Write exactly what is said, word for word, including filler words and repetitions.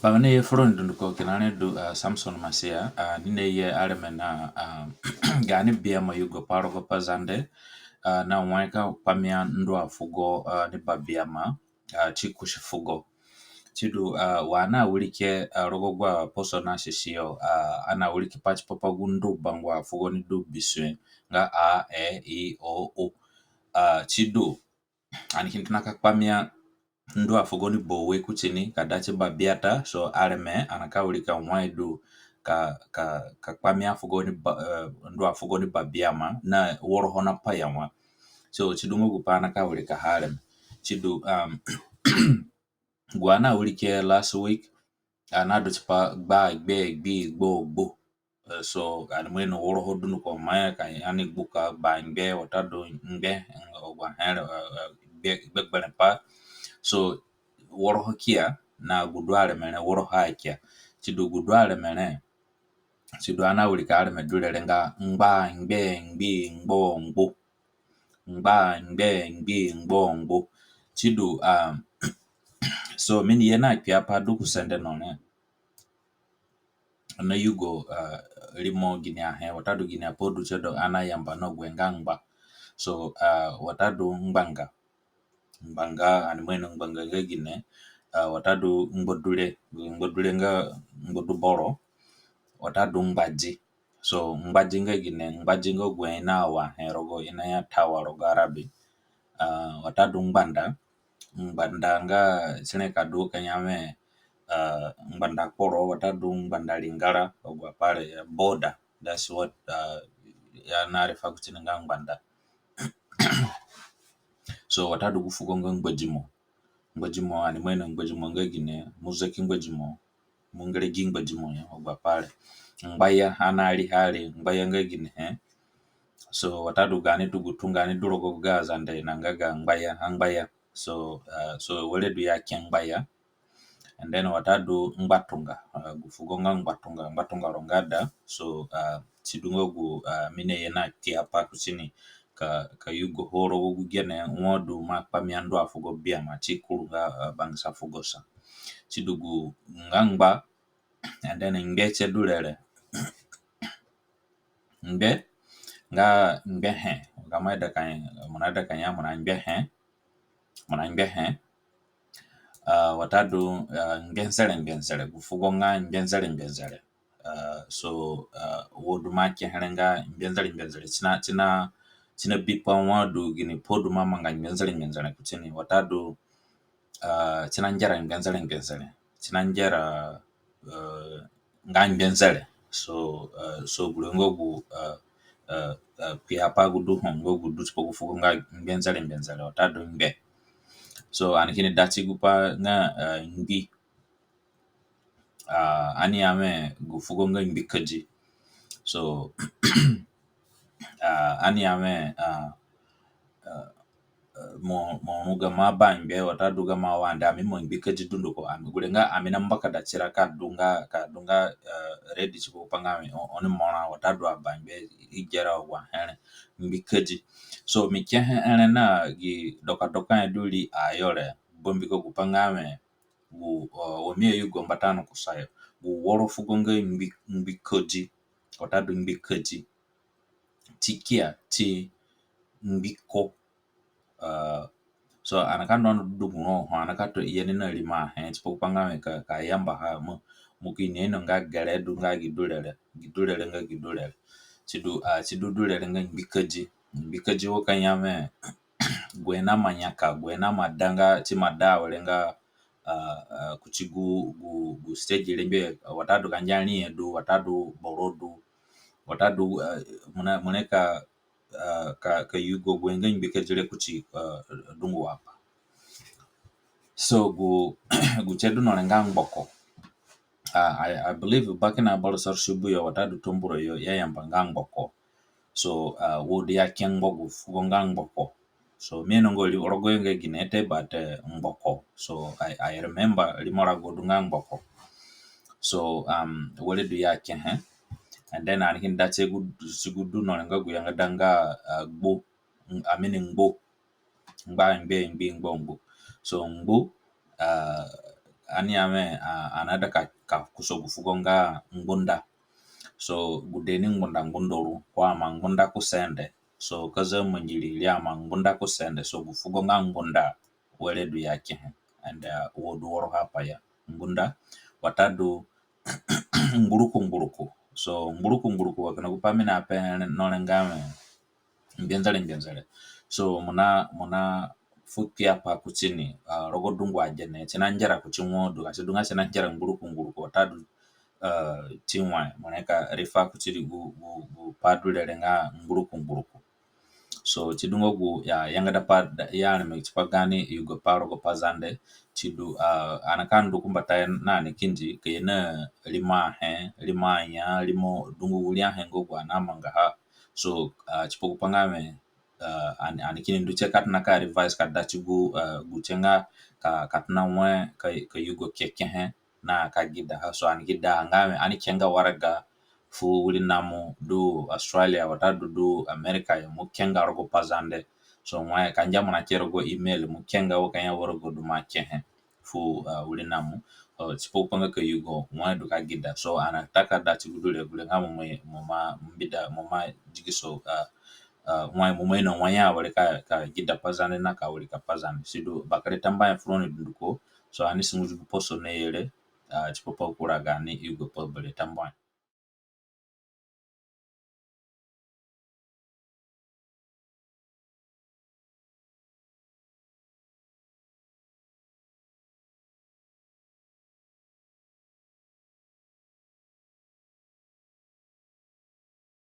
Bangani ye fu roni dunduko kina re du, ah, Samson Masia, ah, ni naye areme na, ah, gaani biama yugopai rogo Pazande, ah, na wai ka kpamia ndu afugo, ah, ni babiama, ah, ti kusi fugo. Sidu, ah, wa ani awirike, ah, rogo agu aposo na sisi yo, ah, ani awiriki pa tipa pa gu ndu bangua afugo ni du bisue nga a, e, i, o, u. Ah, sidu, ani kini tona ka kpamia ndu afugo ni baue kutini ka da ti babiata. So areme ani ka wirika wai du ka, ka, ka kpamia afugo ni ba, eh, ndu afugo ni babiama na woroho na pa ya wa. So sidu nga gupai ani ka wirikaha areme. Sidu, um, gu ani awirike last week, ani adu tipa gba, gbe, gbi, gbo, gbu. Eh, so ani ima ino woroho dunduko mai ka ani gbuka gba ngbe watadu ngbe, eh, agu ahe re, eh, eh, gbe, gbegberẽ pai. So woroho kia na gu du areme re woroho akia. Sidu gu du areme re, sidu ani awirika areme du rere nga ngba, ngbe, ngbi, ngbo, ngbu. Ngba, ngbe, ngbi, ngbo, ngbu. Sidu, ah, so mi niye na kpiapai du ku sende no re. Na yugo, ah, rimo gini ahe, watadu gini apai du tie du ani ayamba na gu he nga ngba. So, ah, watadu ngbanga. Ngbanga, ani ima ino ngbanga nga gine, ah, watadu ngbadure, ngbadure nga ngbadu boro, watadu ngbadi. So, ngbadi nga gine, ngbadi nga gu he i naawa he rogo, i naya tawa rogo Arabi. Ah, watadu ngbanda, ngbanda nga si rengbe ka du ka ya wẽ, ah, ngbanda kporo, watadu ngbanda ringara, agu apai re, eh, border. That's what, ah, i na refer kutini nga ngbanda. So, watadu gu fugo nga ngbadimo. Ngbadimo, ani ima ino ngbadimo nga gine, muzaki ngbadimo, mungeregi ngbadimo ya, agu apai re. Ngbaya, ani ariha re, ngbaya nga gine, eh. So, watadu gaani du gu tunga ani du rogo ga Azande na nga ga ngbaya, angbaya. So, ah, so were du ya ke ngbaya. And then watadu ngbatunga, ah, gu fugo nga ngbatunga, ngbatunga ro nga da. So, ah, sidu nga gu, ah, mi naye na kpiapai kutini ka, ka yugoho rogo gu gene wa du mo akpamia ndu afugo biama ti kuru nga, ah, bangisa fugo sa. Sidu gu nga ngba, and then ngbe tie du rere. Ngbe, nga ngbehe, ka mo ida ka, mo naida ka ya mo na ngbehe, mo na ngbehe. Ah, watadu, ah, ngbenzere, ngbenzere, gu fugo nga ngbenzere, ngbenzere. Ah, so, ah, wo du mo akehe re nga ngbenzere, ngbenzere. Si na, si na, si na bipa wa du ginipai du mo amanga ngbenzere, ngbenzere kutini. Watadu, ah, si na ngera ngbenzere, ngbenzere. Si na ngera, ah, nga ngbenzere. So, ah, so gure nga gu, ah, ah, ah, kpiapai gu du ho nga gu du tipa gu fugo nga ngbenzere, ngbenzere. Watadu ngbe. So, ani kini da ti gupai nga, ah, ngbi. Ah, ani ya wẽ gu fugo nga ngbikadi. So, ah, ani ya wẽ, ah, ah, ah, mo, mo ru gamo abangbe, watadu gamo awande, ami ima ngbikadi dunduko, ami gure nga ami na mbakada tira ka du nga, ka du nga, ah, ready tipa gupai nga wẽ, o-, oni mora, watadu abangbe, i gera agu ahe re, ngbikadi. So, mi kehe here na gi dokadoka he du ri ayo re, bambiko gupai nga wẽ, gu, ah, wa mi ayugo mbata no kusayo. Gu woro fugo nga ngbi-, ngbikodi, watadu ngbikodi. Ti kia ti ngbiko. Ah, so, ani ka ndu ani du gu ro ho, ani ka tooni na rimo ahe, tipa gupai nga wẽ ka, ka yambaha mo, mo kini ino nga gere du nga gi du rere, gi du rere nga gi du rere. Sidu, ah, sidu du rere nga ngbikodi. Ngbikodi wo ka ya wẽ, gu he na manyaka, gu he na mada nga, ti mada awere nga, ah, ah, kuti gu, gu, gu stage rengbe, watadu ka ngia riahe du, watadu boro du, watadu, ah, mo na, mo na ka, ah, ka, ka yugo gu he nga ngbikadi re kuti, ah, dungu apai. So gu, gu tie du no re nga ngboko. Ah, I, I believe back in Aboro Sar Subu yo, watadu Tombura yo, i ayamba nga ngboko. So, ah, wo du ya ke ngbo gu fugo nga ngboko. So, mi ainonga ri-, rogoyo nga gine te, but, eh, ngboko. So, I, I remember rimo rago du nga ngboko. So, um, were du ya kehe. And then ani kini da ti gu, ti gu du no re nga gu yangada nga, ah, gbu. N-, I mean, ngbu. Ngba, ngbe, ngbi, ngbo, ngbu. So, ngbu, ah, ani ya wẽ, a, ani aida ka, ka kusa gu fugo nga ngbunda. So gu dee ni ngbunda ngbunda ru, ko ima ngbunda ku sende. So ka zamangiri ri ima ngbunda ku sende. So gu fugo nga ngbunda, were du ya kehe. And, uh, wo du woro ha pa ya. Ngbunda, watadu ngburuku ngburuku. So ngburuku ngburuku wa kina gu pa mi naape no re nga wẽ ngbenzere ngbenzere. So mo na, mo na fu kpiapai kuti ni, uh, rogo dungu agene, ti na ngera kuti wo du, ka si du nga ti na ngera ngburuku ngburuku, watadu, uh, ti wai, mo na ka refer kuti gu, gu, gu pa du re re nga ngburuku ngburuku. So ti du nga gu ya yangada pa ya areme tipa gaani yugopai rogo Pazande. Ti du, uh, ani ka ndu ku mbatayo na ni kindi ka ye na rimo ahe, rimo anya, rimo dungu wiri ahe nga gu ani amangaha. So, uh, tipa gu pa nga wẽ, uh, ani, ani kini ndu tie ka tona ka revise ka da ti gu, uh, gu tie nga ka, ka tona wai ka, ka yugo kekehe na ka gida ha. So ani gida ha nga wẽ ani ke nga waraga fu wirinamo du Australia watadu du America yo, mo ke nga rogo Pazande. So wai ka ngia mo na ke rogo email, mo ke nga wa ka ya waraga du mo kehe fu, uh, wirinamo. Uh, tipa gu pa nga ka yugo wai du ka gida. So ani ataka da ti gu du re gure nga mo ma, mo ma mbida, mo ma digiso, uh, uh, wai mo ma ino wai ya were ka, ka gida Pazande na ka wirika Pazande. Si du bakere tambuahe fu roni dunduko. So ani sungu gu poso na yere, uh, tipa pa kura gaani yugopai berewe. Tambuahe.